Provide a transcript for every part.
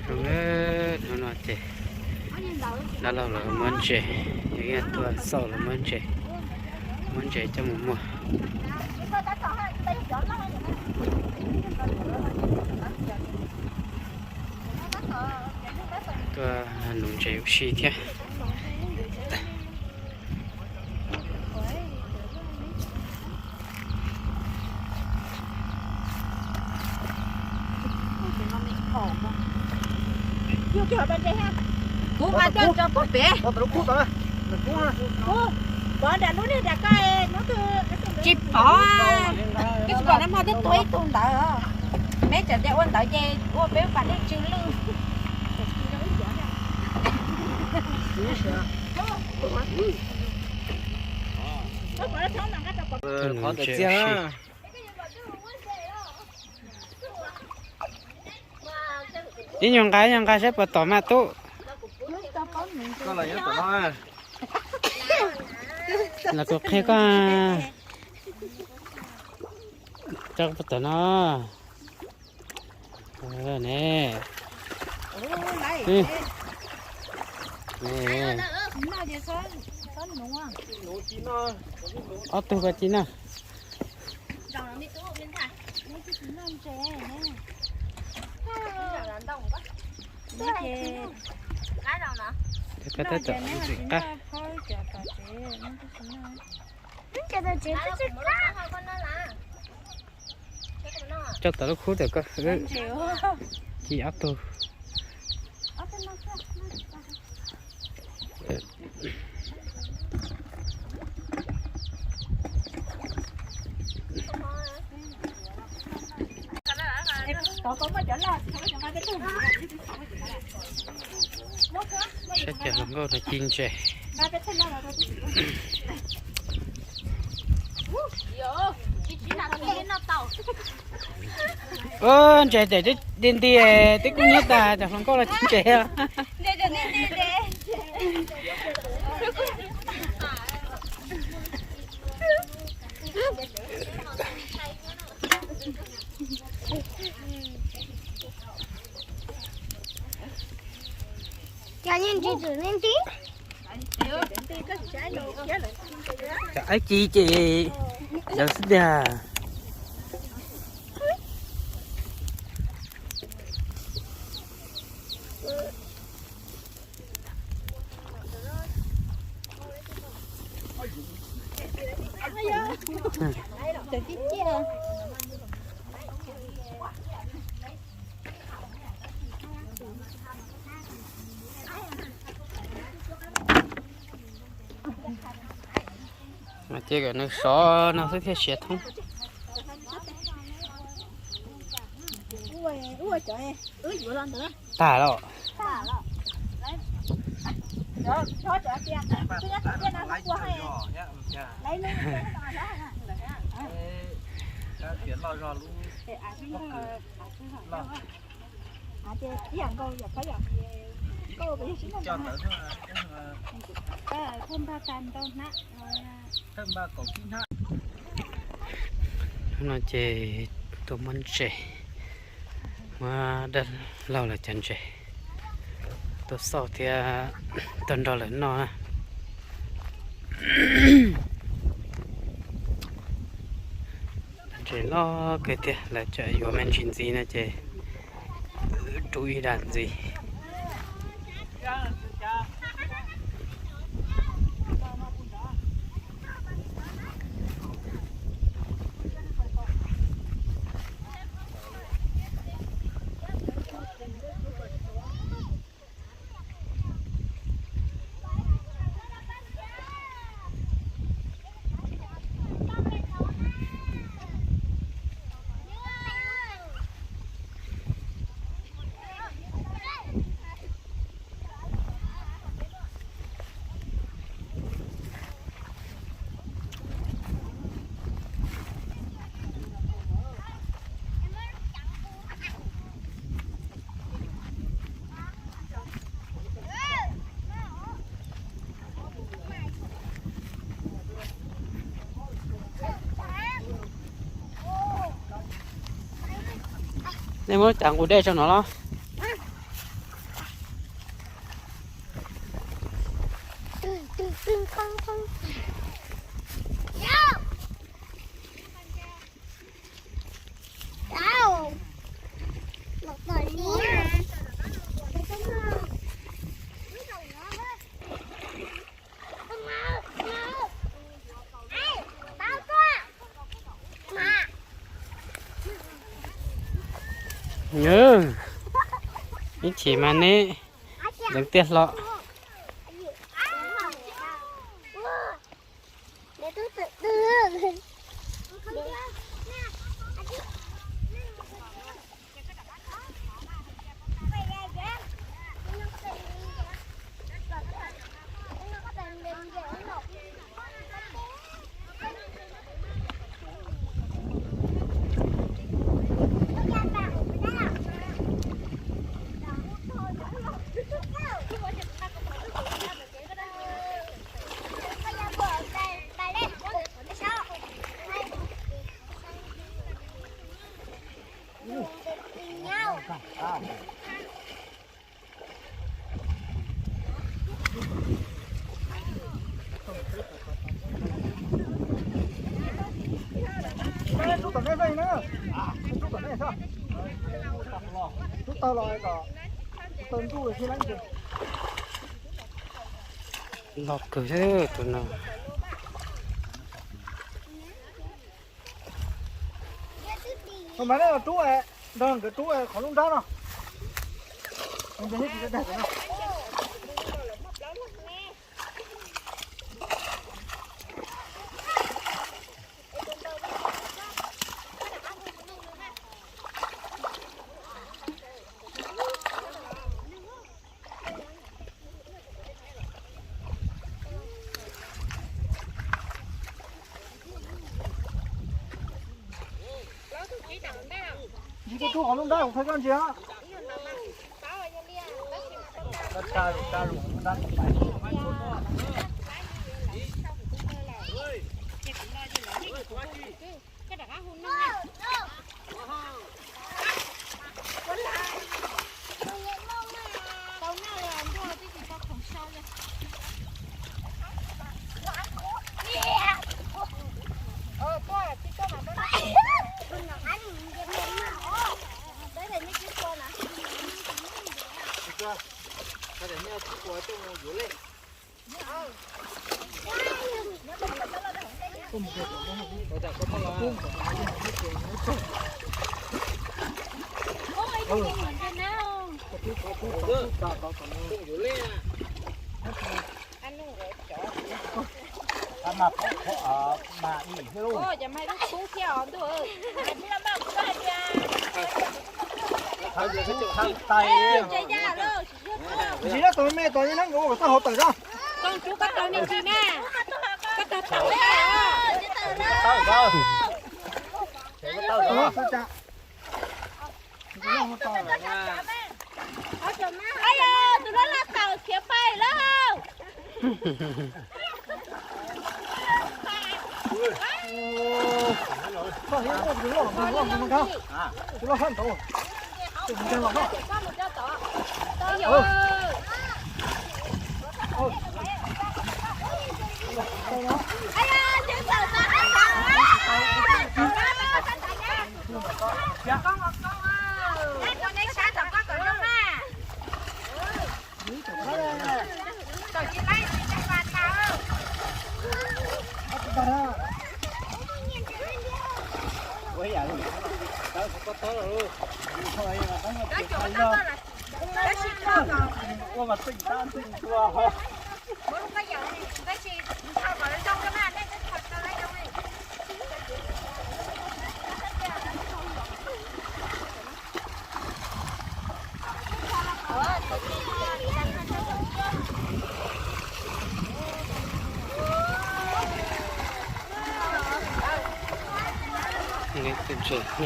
Zoo, hnub no ces dab laug los muab ntses, yog tuaj xauj los muab ntses, muab ntses coj mus muag. Tuaj nuv ntses ua si thiab. Kuv mas coj tso pog pem. Tsis pom, twb tsis pom na, mas twb tuag ib tug ntawd. Peb txawm tias ua ntawd ces ua peb pas dej tsw lwj. Qhov ntawm txiag na. Ib nyuag nqa, ib nyuag nqa saib puas tom mas tub. Los kuv qhia koj. Tso puas tom no. Ne. Ob tug koj ci na. Qab. Coj tom lub khub tawm koj. Ci ob tug. Saib cov hluas nkauj no ci ntses. Ntses tes di nti, twb kub hnyiab tas, cov hluas nkauj los ci ntses. Cov aib ci ces yog xwb tiag. Ces kom nws sov no xwb thiaj siav thoob. Tag los. Hnub no ces tuaj muab ntses, muab dab laug lawv cov ntses tuaj xauj thiab tuaj nrog lawv noj na. Ntses loj kawg tiag, lawv tseem yuav me ntsis ntxiv no ces rub ib dag ntxiv. Nej muab cov nqus dej tso no los? Nws, ib chim mas neb deev tiaj hlo. Los kawg thiab tus no. Mas nej los rub, nrog nkawd rub qhov lub nrab no. Ntsis tuaj rub qhov lub nrab kuv qhia koj ntsia. Ntsis no tus me tos yeej neeb nkaus ua kom txog hauv tawm zog. Tus loj loj tawm khiav pais lawm. Ua mas txeej tab txeej tua.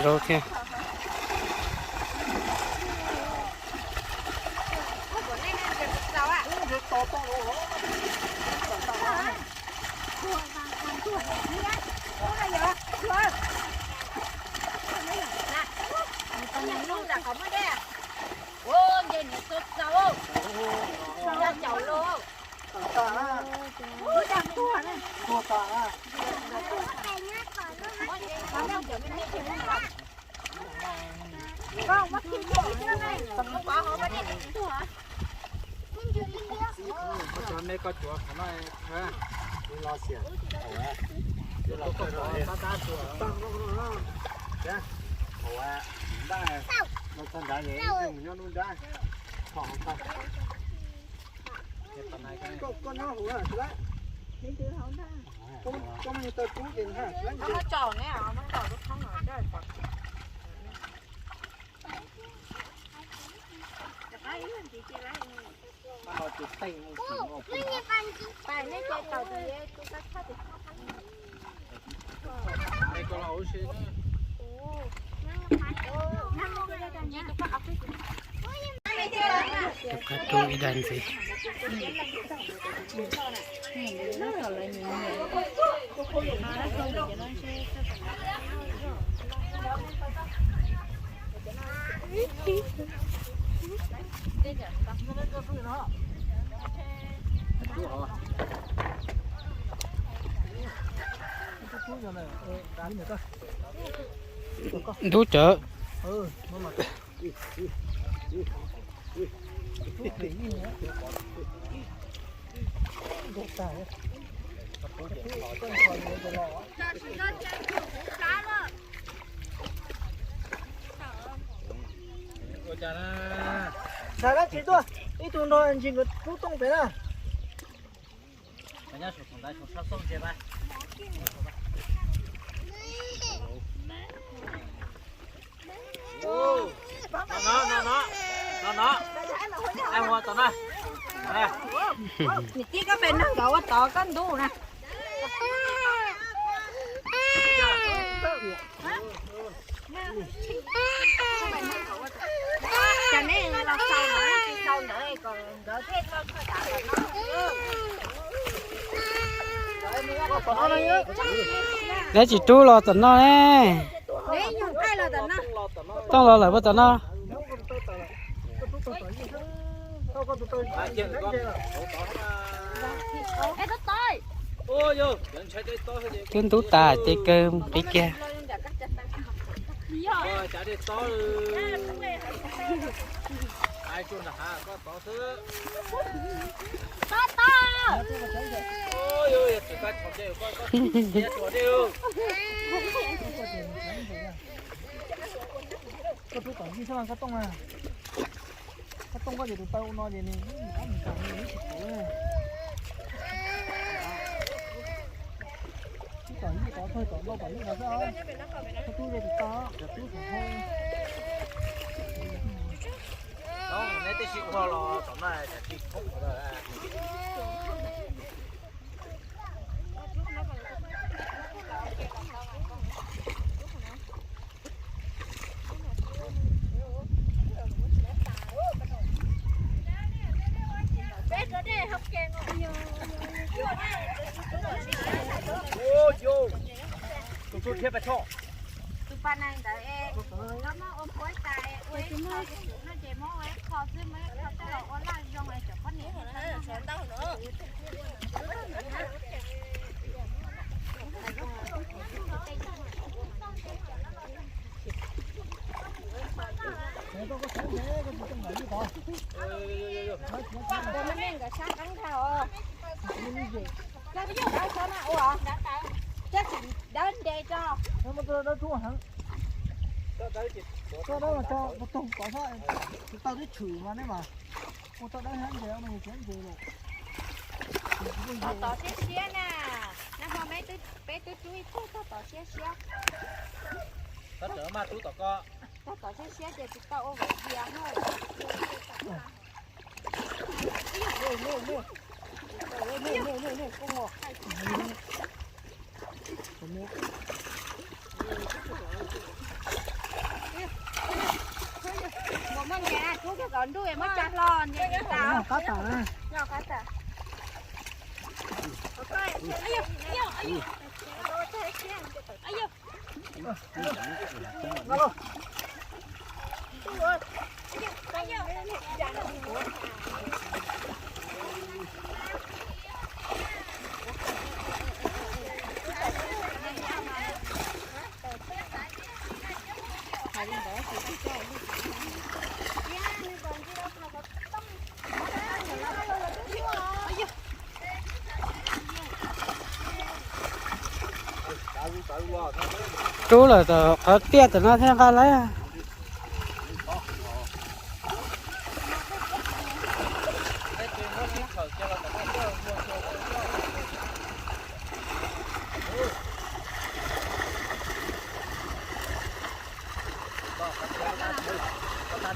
Zaub thiab. Los txog nrad es mus nyob lub nrab. Koj nyob hauv, koj muaj taw kub ces nws ha. Rov qab rub ib daim ntxiv. Ntub cawv. Ntshai dab tsi tuaj, ib tug nrog ntsis nkawd rub tooj pem na. No no no no no, ai ua tom no. Niam tij, koj pem neeg nkawd ua tod koj ntub na. Ces nej los xaus ntawd, tsis xaus ntawd kom nkawd thiaj tau koj tas tom no. Neb tsis rub los tom no ne. Tooj los lawm puas tom no? Twb ntub tas ces kaw qib kiag. Koj rub tom yij xwb mas koj tooj na. Koj tooj koj ces tus taw ua no ces nws mus qab mus tas nws tsis tau. Rub tom yij tod, thawj tom ntau tom yij no xwb. Koj rub ze tus taw, rub tom hauv. Neb tib si ua los tom no, tsis khoob. Tus pas nees ntawd es koj muab ua puab tas es ua ib qho no ces muab ua ib qho xwb, muab ib qho coj los ua laj zoo es cov poj niam sawv ntau no. Muab nej nkawd sab qeeb dhau os. Dawb xyov na ua, dawb tsis dawb nte tso. Toj dawb mas tso, tog tod xwb, tus taw twb tshwm mas nej mas ua toj dawb hab ntses no ces tsis ntses lawm. Tog tod siab siab na, nag hmo peb twb rub ib tug tog tod siab siab. Tog tod siab siab ces tsis tau ua vauv dias na. Muaj nyias rub cov kom ntuj muab tsa hlo nyias tas. Qab tas na. Rub lawm tom qhov tiaj tom no thiaj nqa lawm.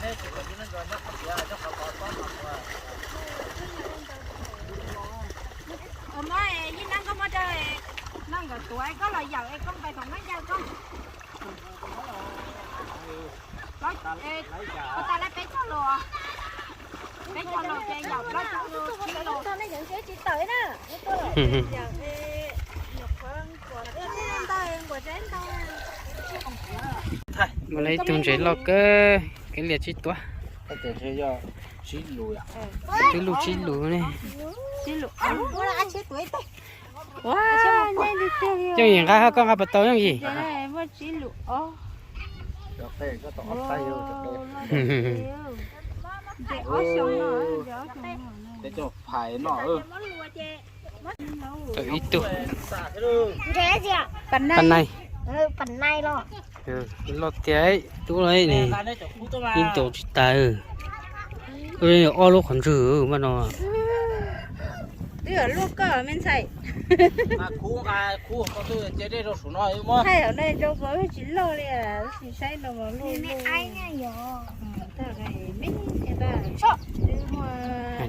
Yeej neeb koj muab rau, no nkawd tuav koj los yaum es koj pais tom koj ncaj koj. Ua tas lawm peb caug los, peb caug los ces yaum plaub caug tsib los. Mus lawv ib tug ntses loj kawg, kev liam tsib tuav. Twb luj tsib lus ne. Yooj yim nqa, koj nqa puas tau Yooj yim? Tau ib tug. Pas nais. Loj tiag, tub los ne, ib ntaus tsis tas. Ob lub qhov ntswg mas no. Twb yog luaj koj me ntxhais. Thaij no rau koj tsis loj li, tsis saib no mas luaj luaj.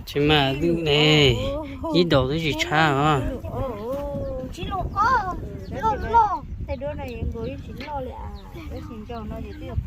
Tsis mas ne, ib ntaus twb tsis tshab os. Thaij duab no yeej nkaus ib tsis loj li, tab sis nco no ces twb yog